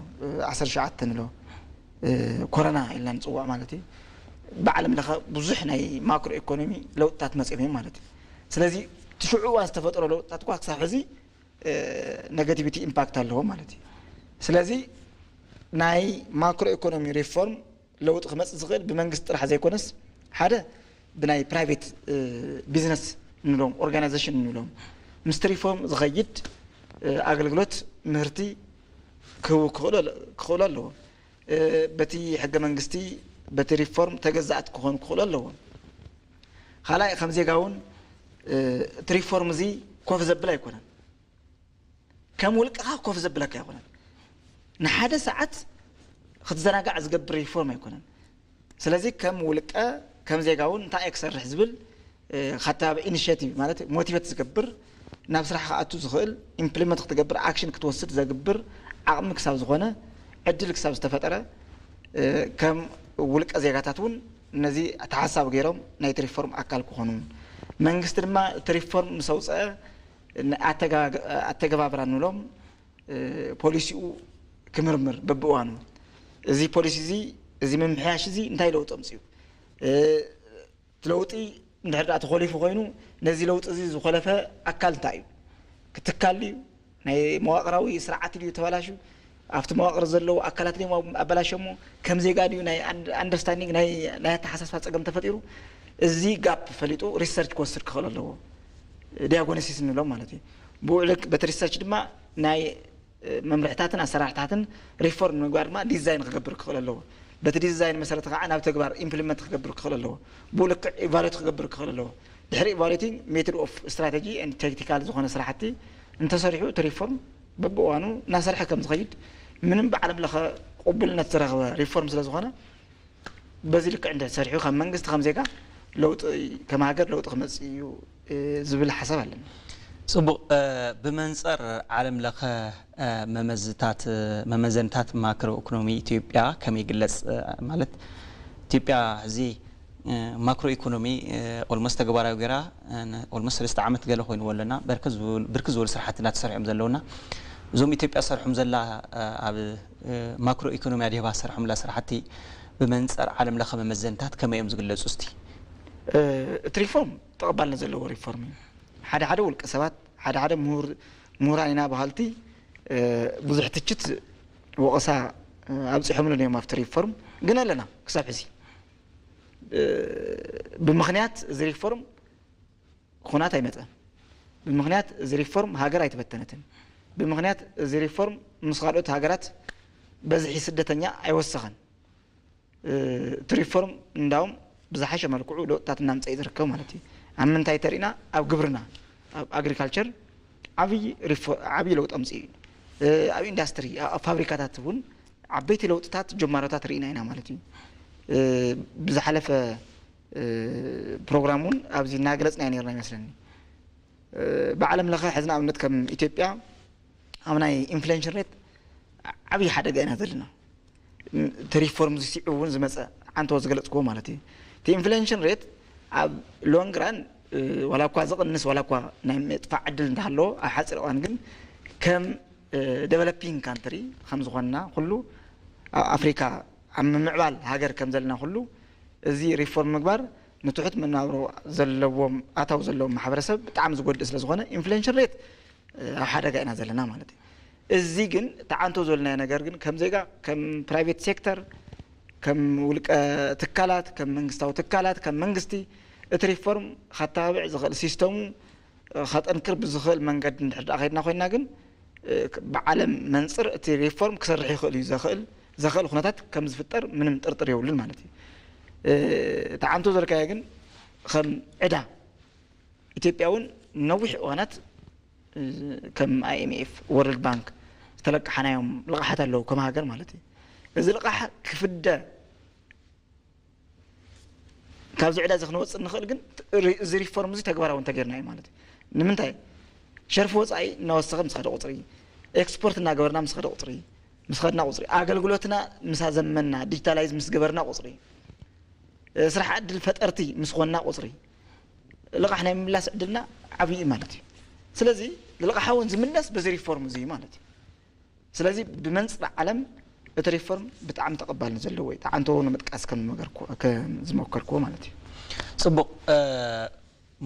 ዓሰርተ ትሽዓተ ንብሎ ኮረና ኢልና ንፅውዖ ማለት እዩ። ብዓለም ለኸ ብዙሕ ናይ ማክሮ ኢኮኖሚ ለውጥታት መፂኦም እዮም ማለት እዩ። ስለዚ እቲ ሽዑ እዋን ዝተፈጠሮ ለውጥታት እኳ ክሳብ ሕዚ ነገቲቪቲ ኢምፓክት ኣለዎ ማለት እዩ። ስለዚ ናይ ማክሮ ኢኮኖሚ ሪፎርም ለውጢ ክመፅእ ዝኽእል ብመንግስቲ ጥራሕ ዘይኮነስ ሓደ ብናይ ፕራይቬት ቢዝነስ እንብሎም ኦርጋናይዜሽን እንብሎም ምስቲ ሪፎርም ዝኸይድ ኣገልግሎት ምህርቲ ክህቡ ክኽእሉ ኣለዎም። በቲ ሕገ መንግስቲ በቲ ሪፎርም ተገዛእቲ ክኾኑ ክኽእሉ ኣለዎም። ካልኣይ ከም ዜጋ እውን እቲ ሪፎርም እዚ ኮፍ ዘብል ኣይኮነን። ከም ውልቅኻ ኮፍ ዘብለካ ኣይኮነን። ንሓደ ሰዓት ክትዘናጋዕ ዝገብር ሪፎርም ኣይኮነን። ስለዚ ከም ውልቀ ከም ዜጋ እውን እንታይ እየ ክሰርሕ ዝብል ካተባብዕ ኢኒሽቲቭ ማለት ሞቲቬት ዝገብር ናብ ስራሕ ክኣቱ ዝኽእል ኢምፕሊመንት ክትገብር ኣክሽን ክትወስድ ዘግብር ዓቕሚ ክሳብ ዝኾነ ዕድል ክሳብ ዝተፈጠረ ከም ውልቀ ዜጋታት እውን ነዚ ተሓሳቢ ገይሮም ናይቲ ሪፎርም ኣካል ክኾኑ መንግስቲ ድማ እቲ ሪፎርም ምስ ኣውፀአ ኣተገባብራ ንብሎም ፖሊሲኡ ክምርምር በብእዋኑ እዚ ፖሊሲ እዚ እዚ ምምሕያሽ እዚ እንታይ ለውጢ ኣምፅኡ እቲ ለውጢ እንድሕር ደኣ ተኾሊፉ ኮይኑ ነዚ ለውጢ እዚ ዝኾለፈ ኣካል እንታይ እዩ? ክትካል ድዩ? ናይ መዋቕራዊ ስርዓት ድዩ ተበላሹ? ኣብቲ መዋቕር ዘለዉ ኣካላት ድዮም ኣበላሸሞ? ከም ዜጋ ድዩ ናይ ኣንደርስታንዲንግ ናይ ኣተሓሳስባ ፀገም ተፈጢሩ? እዚ ጋፕ ፈሊጡ ሪሰርች ክወስድ ክኽእል ኣለዎ። ዲያጎነሲስ እንብሎም ማለት እዩ። ብኡ ልክ በቲ ሪሰርች ድማ ናይ መምርሕታትን ኣሰራርሕታትን ሪፎርም ንምግባር ድማ ዲዛይን ክገብር ክኽእል ኣለዎ። በቲ ዲዛይን መሰረት ከዓ ናብ ተግባር ኢምፕሊመንት ክገብር ክኽእል ኣለዎ። ብኡ ልክዕ ኢቫሉዌት ክገብር ክኽእል ኣለዎ። ድሕሪ ኢቫሉዌቲንግ ሜቶድ ኦፍ ስትራቴጂ ኤንድ ታክቲካል ዝኾነ ስራሕቲ እንተሰሪሑ እቲ ሪፎርም በብእዋኑ እናሰርሐ ከም ዝኸይድ ምንም ብዓለም ለኸ ቅቡልነት ዝረኸበ ሪፎርም ስለ ዝኾነ በዚ ልክዕ እንድሕር ሰሪሑ ከም መንግስቲ ከም ዜጋ ለውጢ ከም ሃገር ለውጢ ክመፅእ እዩ ዝብል ሓሳብ ኣለኒ። ፅቡቕ። ብመንፀር ዓለም ለኸ መመዝታት መመዘንታት ማክሮ ኢኮኖሚ ኢትዮጵያ ከመይ ይግለፅ? ማለት ኢትዮጵያ እዚ ማክሮ ኢኮኖሚ ኦልሞስት ተግባራዊ ገይራ ኦልሞስት ሰለስተ ዓመት ገለ ኮይኑ ኣለና። ብርክት ዝበሉ ስራሕቲ እናተሰርሑ እዮም ዘለውና። እዞም ኢትዮጵያ ሰርሖም ዘላ ኣብ ማክሮ ኢኮኖሚ ኣድሂባ ሰርሖምላ ስራሕቲ ብመንፀር ዓለም ለኸ መመዘንታት ከመይ እዮም ዝግለፁ እስቲ? እቲ ሪፎርም ተቐባልነት ዘለዎ ሪፎርም እዩ። ሓደ ሓደ ውልቀ ሰባት ሓደ ሓደ ምሁር ምሁራን ኢና በሃልቲ ብዙሕ ትችት ወቐሳ ኣብፂሖምሉ እዮም ኣብቲ ሪፎርም ግን ኣለና ክሳብ ሕዚ ብምኽንያት እዚ ሪፎርም ኩናት ኣይመፀን። ብምኽንያት እዚ ሪፎርም ሃገር ኣይተበተነትን። ብምኽንያት እዚ ሪፎርም ምስ ካልኦት ሃገራት በዝሒ ስደተኛ ኣይወሰኸን። እቲ ሪፎርም እንዳውም ብዝሓሸ መልክዑ ለውጥታት እናምፀ እዩ ዝርከብ ማለት እዩ። ኣብ ምንታይ ተሪእና ኣብ ግብርና ኣብ ኣግሪካልቸር ዓብይ ዓብይ ለውጢ ኣምፅኡ እዩ። ኣብ ኢንዳስትሪ ኣብ ፋብሪካታት እውን ዓበይቲ ለውጥታት ጀማሮታት ርኢና ኢና ማለት እዩ። ብዝሓለፈ ፕሮግራም እውን ኣብዚ እናገለፅና ነርና ይመስለኒ። ብዓለም ለኸ ሕዚ ንኣብነት ከም ኢትዮጵያ ኣብ ናይ ኢንፍሌሽን ሬት ዓብዪ ሓደጋ ኢና ዘለና። እቲ ሪፎርም ዝስዕቡ እውን ዝመፀ ዓንተዎ ዝገለፅክዎ ማለት እዩ። እቲ ኢንፍሌሽን ሬት ኣብ ሎንግ ራን ዋላ እኳ ዝቕንስ ዋላ እኳ ናይ ምጥፋእ ዕድል እንተሃለዎ ኣብ ሓፂር እዋን ግን ከም ዴቨሎፒንግ ካንትሪ ከም ዝኾንና ኩሉ ኣብ ኣፍሪካ ኣብ ምምዕባል ሃገር ከም ዘለና ኩሉ እዚ ሪፎርም ምግባር ንትሑት መናብሮ ዘለዎም ኣታዊ ዘለዎም ማሕበረሰብ ብጣዕሚ ዝጎድእ ስለ ዝኾነ ኢንፍሌሽን ሬት ኣብ ሓደጋ ኢና ዘለና ማለት እዩ። እዚ ግን ተዓንቶ ዘለናዮ ነገር ግን ከም ዜጋ ከም ፕራይቬት ሴክተር ከም ውልቀ ትካላት ከም መንግስታዊ ትካላት ከም መንግስቲ እቲ ሪፎርም ካተባብዕ ዝኽእል ሲስተሙ ከጠንክር ብዝኽእል መንገዲ እንድሕር ደኣ ከይድና ኮይና ግን ብዓለም መንፅር እቲ ሪፎርም ክሰርሕ ይኽእል እዩ ዘኽእል ዘኽእል ኩነታት ከም ዝፍጠር ምንም ጥርጥር የብሉን ማለት እዩ። ተዓንቶ ዘልካዮ ግን ከም ዕዳ ኢትዮጵያ እውን ነዊሕ እዋናት ከም ኣይኤምኤፍ ወርልድ ባንክ ዝተለቃሓናዮም ልቕሓት ኣለዉ ከም ሃገር ማለት እዩ። እዚ ልቓሕ ክፍደ ካብዚ ዕዳ እዚ ክንወፅእ ንኽእል ግን እዚ ሪፎርም እዚ ተግባራዊ እንተገይርና እዩ ማለት እዩ። ንምንታይ ሸርፊ ወፃኢ እናወሰኸ ምስ ኸደ ቁፅሪ ኤክስፖርት እናገበርና ምስ ኸደ ቁፅሪ ምስ ኸድና ቁፅሪ ኣገልግሎትና ምስ ኣዘመንና ዲጂታላይዝ ምስ ገበርና ቁፅሪ ስራሕ ዕድል ፈጠርቲ ምስ ኾንና ቁፅሪ ልቓሕ ናይ ምምላስ ዕድልና ዓብዪ ማለት እዩ። ስለዚ ልቓሕ እውን ዝምለስ በዚ ሪፎርም እዚ እዩ ማለት እዩ። ስለዚ ብመንፅር ዓለም እቲ ሪፎርም ብጣዕሚ ተቐባልነት ዘለዎ እዩ። ተዓንተዎ ንምጥቃስ ከም ዝመገርኩ- ከም ዝሞከርኩዎ ማለት እዩ። ፅቡቕ።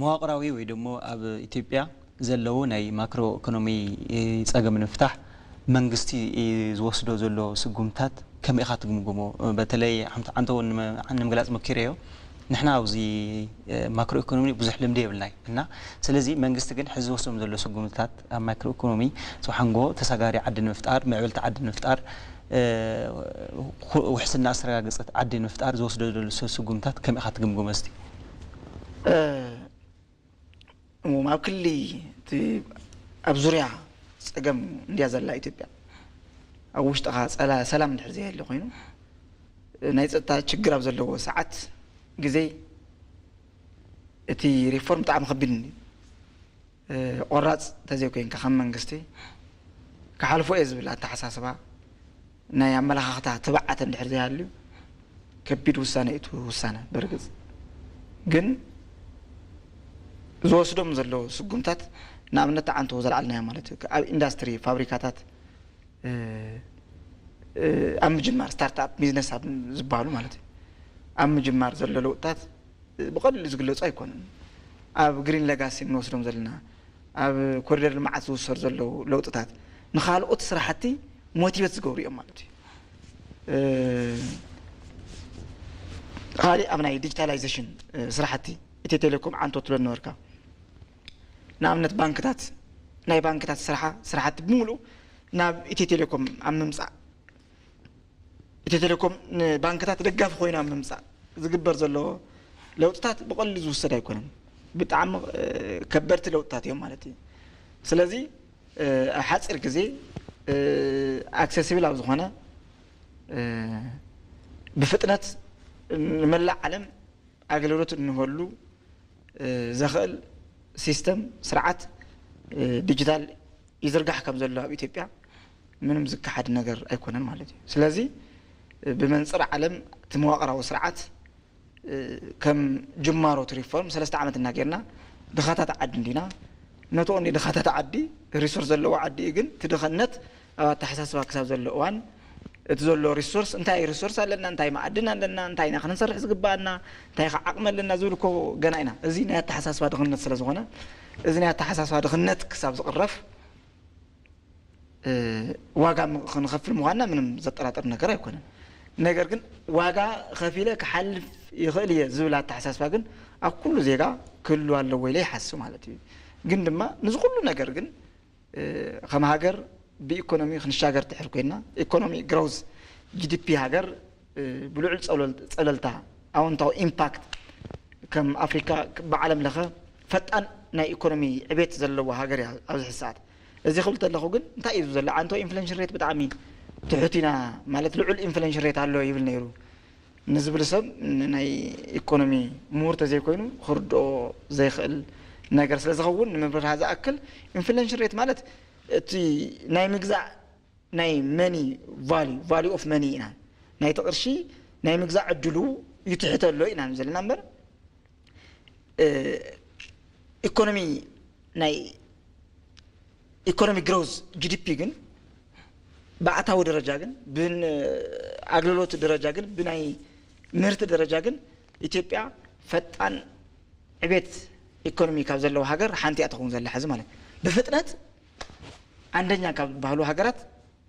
መዋቕራዊ ወይ ደሞ ኣብ ኢትዮጵያ ዘለዉ ናይ ማክሮ ኢኮኖሚ ፀገም ንምፍታሕ መንግስቲ ዝወስዶ ዘሎ ስጉምታት ከመይ ኢኻ ትግምግሞ? በተለይ ሓንቲ ዓንተዎ ንምግላፅ ሞኪረዮ ንሕና ኣብዚ ማክሮ ኢኮኖሚ ብዙሕ ልምዲ የብልናይ እና ስለዚ መንግስቲ ግን ሕዚ ዝወስዶም ዘሎ ስጉምትታት ኣብ ማክሮ ኢኮኖሚ ዝሓንጎ ተሳጋሪ ዓዲ ንምፍጣር ምዕብልቲ ዓዲ ንምፍጣር ውሕስና ኣስተረጋገፀት ዓዲ ንምፍጣር ዝወስዶ ዘሎ ስጉምታት ከመይ ኢኻ ትግምግሞ እስቲ? እሞ ኣብ ክሊ ኣብ ዙርያ ፀገም እንድያ ዘላ ኢትዮጵያ ኣብ ውሽጥኻ ሰላም እንድሕር ዘይህሉ ኮይኑ ናይ ፀጥታ ችግር ኣብ ዘለዎ ሰዓት ግዜ እቲ ሪፎርም ብጣዕሚ ከቢድ እዩ። እ፣ ቆራፅ ተዘይኮይንካ ከም መንግስቲ ክሓልፎ እየ ዝብል ኣተሓሳስባ ናይ ኣመለኻኽታ ትብዓት እንድሕር ዘይሃልዩ ከቢድ ውሳነ እዩ እቲ ውሳነ። በርግፅ ግን ዝወስዶም ዘለዉ ስጉምታት ንኣብነት ተዓንቶ ዘልዓልናዮ ማለት እዩ። ኣብ ኢንዳስትሪ ፋብሪካታት እ፣ እ፣ ኣብ ምጅማር ስታርትኣፕ ቢዝነስ ኣብ ዝበሃሉ ማለት እዩ። ኣብ ምጅማር ዘሎ ለውጥታት ብቐሊሉ ዝግለጹ ኣይኮኑን። ኣብ ግሪን ለጋሲ እንወስዶም ዘለና ኣብ ኮሪደር ልምዓት ዝውሰዱ ዘለዉ ለውጥታት ንኻልኦት ስራሕቲ ሞቲቬት ዝገብሩ እዮም ማለት እዩ። እ፣ ካሊእ ኣብ ናይ ዲጂታላይዜሽን፣ እ፣ ስራሕቲ ኢትዮ ቴሌኮም ዓንቶ ትብሎ ነበርካ። ንኣብነት ባንክታት ናይ ባንክታት ስራሓ ስራሕቲ ብምሉእ ናብ ኢትዮ ቴሌኮም ኣብ ምምፃእ ኢትዮ ቴሌኮም ንባንክታት ደጋፊ ኮይኑ ኣብ ምምፃእ ዝግበር ዘሎ ለውጥታት ብቐሊሉ ዝውሰድ ኣይኮነን። ብጣዕሚ እ፣ ከበድቲ ለውጥታት እዮም ማለት እዩ። ስለዚ እ፣ ኣብ ሓፂር ግዜ ኣክሰሲብል ኣብ ዝኾነ እ፣ ብፍጥነት ንመላእ ዓለም ኣገልግሎት እንህበሉ እ፣ ዘኽእል ሲስተም ስርዓት እ፣ ዲጂታል ይዝርጋሕ ከም ዘሎ ኣብ ኢትዮጵያ ምንም ዝከሓድ ነገር ኣይኮነን ማለት እዩ። ስለዚ እ፣ ብመንፅር ዓለም እቲ መዋቕራዊ ስርዓት እ፣ ከም ጅማሮ እቲ ሪፎርም ሰለስተ ዓመት እናጌርና ድኻታት ዓዲ እንዲና ነቶ ድኻታት ዓዲ ሪሶርስ ዘለዎ ዓዲ እዩ። ግን እቲ ድኽነት ኣብ ኣተሓሳስባ ክሳብ ዘሎ እዋን እቲ ዘሎ ሪሶርስ እንታይ ሪሶርስ ኣለና፣ እንታይ መኣድን ኣለና፣ እንታይ ኢና ክንሰርሕ ዝግባኣና፣ እንታይ ከ ዓቕሚ ኣለና ዝብል እኮ ገና ኢና። እዚ ናይ ኣተሓሳስባ ድኽነት ስለ ዝኾነ እዚ ናይ ኣተሓሳስባ ድኽነት ክሳብ ዝቕረፍ እ፣ ዋጋ ም- ክንኸፍል ምዃንና ምንም ዘጠራጥር ነገር ኣይኮነን። ነገር ግን ዋጋ ከፊለ ክሓልፍ ይኽእል እየ ዝብል ኣተሓሳስባ ግን ኣብ ኩሉ ዜጋ ክህሉ ኣለዎ ኢለ ይሓስብ ማለት እዩ። ግን ድማ ንዚ ኩሉ ነገር ግን እ፣ ከም ሃገር ብኢኮኖሚ ክንሻገር ትሕር ኮይና ኢኮኖሚ ግሮዝ ጂ ዲ ፒ ሃገር እ፣ ብልዑል ጸብለል- ጸብለልታ ኣወንታዊ ኢምፓክት ከም ኣፍሪካ ብዓለም ለኸ ፈጣን ናይ ኢኮኖሚ ዕቤት ዘለዎ ሃገር እያ ኣብዚ ሕዚ ሰዓት። እዚ ክብል ተለኹ ግን እንታይ እዩ ዘሎ ዓንቶ ኢንፍሌሽን ሬት ብጣዕሚ ትሑት ኢና ማለት ልዑል ኢንፍሌሽን ሬት ኣሎ ይብል ነይሩ ንዝብል ሰብ ን- ናይ ኢኮኖሚ ምሁር ተዘይኮይኑ ክርድኦ ዘይኽእል ነገር ስለ ዝኸውን ንምብርሃ ዝኣክል ኢንፍሌሽን ሬት ማለት እቲ ናይ ምግዛእ ናይ መኒ ቫልዩ ቫልዩ ኦፍ መኒ ኢና ናይቲ ቅርሺ ናይ ምግዛእ ዕድሉ ይትሕተሎ ኢና ዘለና እምበር እ፣ ኢኮኖሚ ናይ ኢኮኖሚ ግሮዝ ጂ ዲ ፒ ግን ብኣታዊ ደረጃ ግን ብን ኣገልግሎት ደረጃ ግን ብናይ ምህርቲ ደረጃ ግን ኢትዮጵያ ፈጣን ዕቤት ኢኮኖሚ ካብ ዘለዎ ሃገር ሓንቲ እያ ትኸውን ዘላ ሕዚ ማለት እዩ። ብፍጥነት ኣንደኛ ካብ ዝበሃሉ ሃገራት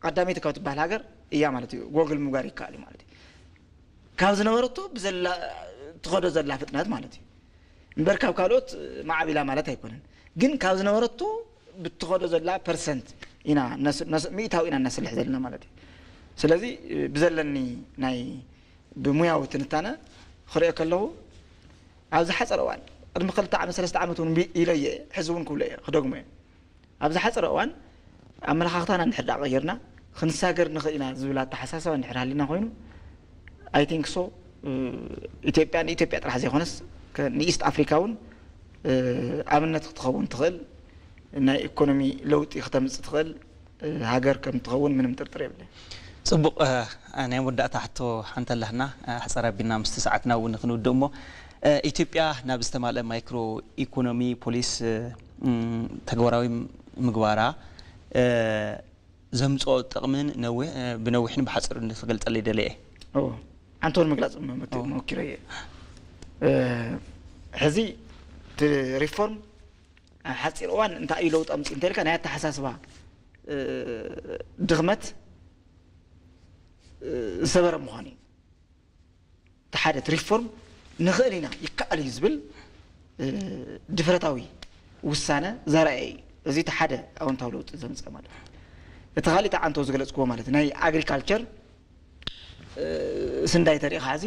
ቀዳመይቲ ካብ ትበሃል ሃገር እያ ማለት እዩ። ጎግል ምጓር ይከኣል እዩ ማለት እዩ። ካብ ዝነበረቶ ብዘላ ትኸዶ ዘላ ፍጥነት ማለት እዩ። እምበር ካብ ካልኦት ማዕቢላ ማለት ኣይኮነን። ግን ካብ ዝነበረቶ ብትኸዶ ዘላ ፐርሰንት ኢና ነስ- ነስ- ሚእታዊ ኢና እናስልሕ ዘለና ማለት እዩ። ስለዚ ብዘለኒ ናይ ብሙያዊ ትንታነ ክሪኦ ከለኹ ኣብ ዝሓፀረ እዋን ቅድሚ ክልተ ዓመት ሰለስተ ዓመት እውን ቢ- ኢለ እየ ሕዚ እውን ክብሎ እየ ክደግሞ እየ ኣብ ዝሓፀረ እዋን ኣመለኻኽታና እንድሕር ዳኣ ቀይርና ክንሳገር ንኽእል ኢና ዝብል ኣተሓሳሰባ እንድሕር ሃሊና ኮይኑ I think so ኢትዮጵያ ንኢትዮጵያ ጥራሕ ዘይኮነስ ንኢስት ኣፍሪካ እውን ኣብነት ክትኸውን ትኽእል ናይ ኢኮኖሚ ለውጢ ክተምፅእ ትኽእል ሃገር ከም ትኸውን ምንም ጥርጥር የብለይ። ፅቡቕ። ናይ መወዳእታ ሕቶ ሓንቲ ኣላትና ሓፀር ኣቢልና ምስቲ ሰዓትና እውን ክንውድእ እሞ ኢትዮጵያ ናብ ዝተማልአ ማይክሮ ኢኮኖሚ ፖሊስ ተግባራዊ ምግባራ ዘምፅኦ ጥቕምን ብነዊሕን ብሓፂሩ እንድትገልፀለይ ደልየ። ኣንቶን ምግላፅ መመኪረ እየ። ሕዚ እቲ ሪፎርም ኣብ ሓፂር እዋን እንታይ እዩ ለውጢ ኣምፅእ እንተልካ ናይ ኣተሓሳስባ ድኽመት ዝሰበረ ምዃኑ እዩ። እቲ ሓደ እቲ ሪፎርም ንኽእል ኢና ይከኣል እዩ ዝብል ድፍረታዊ ውሳነ ዘርኣየ እዩ። እዚ እቲ ሓደ ኣወንታዊ ለውጢ ዘምፀ ማለት እዩ። እቲ ካሊእ ተዓንቶ ዝገለፅክዎ ማለት ናይ ኣግሪካልቸር ስንዳይ ተሪኢኻ ሕዚ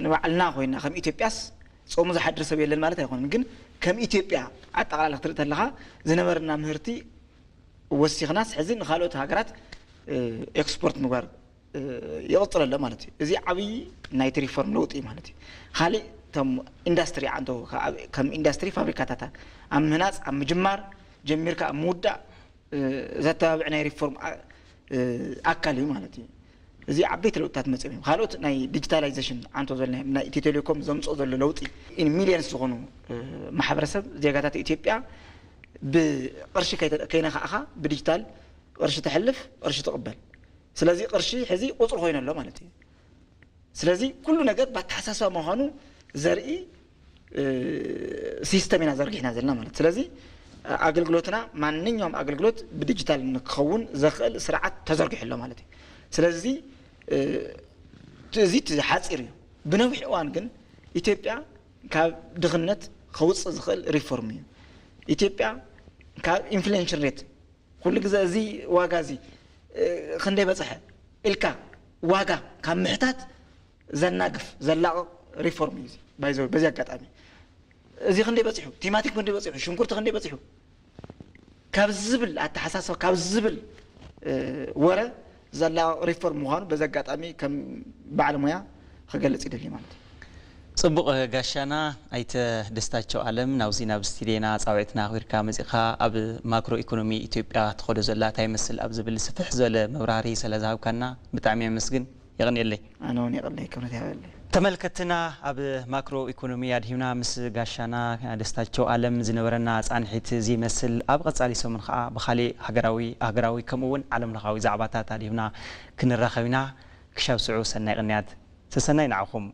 ንባዕልና ኮይና ከም ኢትዮጵያስ ፆሙ ዝሓድር ሰብ የለን ማለት ኣይኮነን። ግን ከም ኢትዮጵያ ኣጠቃላሊ ክትርኢ ተለኻ ዝነበረና ምህርቲ ወሲኽናስ ሕዚ ንካልኦት ሃገራት ኤክስፖርት ምግባር ይቕፅል ኣሎ ማለት እዩ። እዚ ዓብዪ ናይቲ ሪፎርም ለውጢ እዩ ማለት እዩ። ካሊእ እቶም ኢንዳስትሪ ዓንቶ ከም ኢንዳስትሪ ፋብሪካታት ኣብ ምህናፅ ኣብ ምጅማር ጀሚርካ ኣብ ምውዳእ ዘተባብዕ ናይ ሪፎርም ኣካል እዩ ማለት እዩ። እዚ ዓበይቲ ለውጥታት መፅኦም እዮም። ካልኦት ናይ ዲጂታላይዜሽን ዓንቶ ዘለና ናይ ኢትዮ ቴሌኮም ዘምፅኦ ዘሎ ለውጢ ሚሊየንስ ዝኾኑ ማሕበረሰብ ዜጋታት ኢትዮጵያ ብቅርሺ ከይነካእኻ ብዲጂታል ቅርሺ ተሕልፍ ቅርሺ ትቕበል። ስለዚ ቅርሺ ሕዚ ቁፅሪ ኮይኑ ኣሎ ማለት እዩ። ስለዚ ኩሉ ነገር ብኣተሓሳስባ ምዃኑ ዘርኢ ሲስተም ኢና ዘርጊሕና ዘለና ማለት። ስለዚ ኣገልግሎትና ማንኛውም ኣገልግሎት ብዲጂታል ንክኸውን ዘኽእል ስርዓት ተዘርጊሑ ኣሎ ማለት እዩ። ስለዚ እዚ ሓፂር እዩ። ብነዊሕ እዋን ግን ኢትዮጵያ ካብ ድኽነት ከውፅእ ዝኽእል ሪፎርም እዩ። ኢትዮጵያ ካብ ኢንፍሌሽን ሬት ኩሉ ግዜ እዚ ዋጋ እዚ ክንደይ በፅሐ ኢልካ ዋጋ ካብ ምሕታት ዘናግፍ ዘላቕቕ ሪፎርም እዩ። እዚ በዚ ኣጋጣሚ እዚ ክንደይ በፂሑ፣ ቲማቲም ክንደይ በፂሑ፣ ሽንኩርቲ ክንደይ በፂሑ ካብ ዝብል ኣተሓሳስባ ካብ ዝብል ወረ ዘላቕቕ ሪፎርም ምዃኑ በዚ ኣጋጣሚ ከም በዓል ሞያ ክገልፅ ይደሊ ማለት እዩ። ፅቡቕ ጋሻና ኣይተ ደስታቸው ኣለም ናብዚ ናብ ስቱድዮና ፃውዒትና ኣኽቢርካ መፂኻ ኣብ ማክሮ ኢኮኖሚ ኢትዮጵያ ትኸዶ ዘላ እንታይ ይመስል ኣብ ዝብል ስፍሕ ዝበለ መብራህርሂ ስለ ዝሃብካና ብጣዕሚ የመስግን። የቐንየለይ። ኣነ እውን የቐንየለይ፣ ክብረት ይሃበለይ። ተመልከትና ኣብ ማክሮ ኢኮኖሚ ኣድሂብና ምስ ጋሻና ደስታቸው ኣለም ዝነበረና ፃንሒት እዚ ይመስል። ኣብ ቐፃሊ ሰሙን ከዓ ብኻሊእ ሃገራዊ ኣህጉራዊ ከምኡ እውን ዓለም ለኻዊ ዛዕባታት ኣድሂብና ክንራኸብ ኢና። ክሻብ ስዑ ሰናይ ቅንያት። ሰሰናይ ንዓኹም።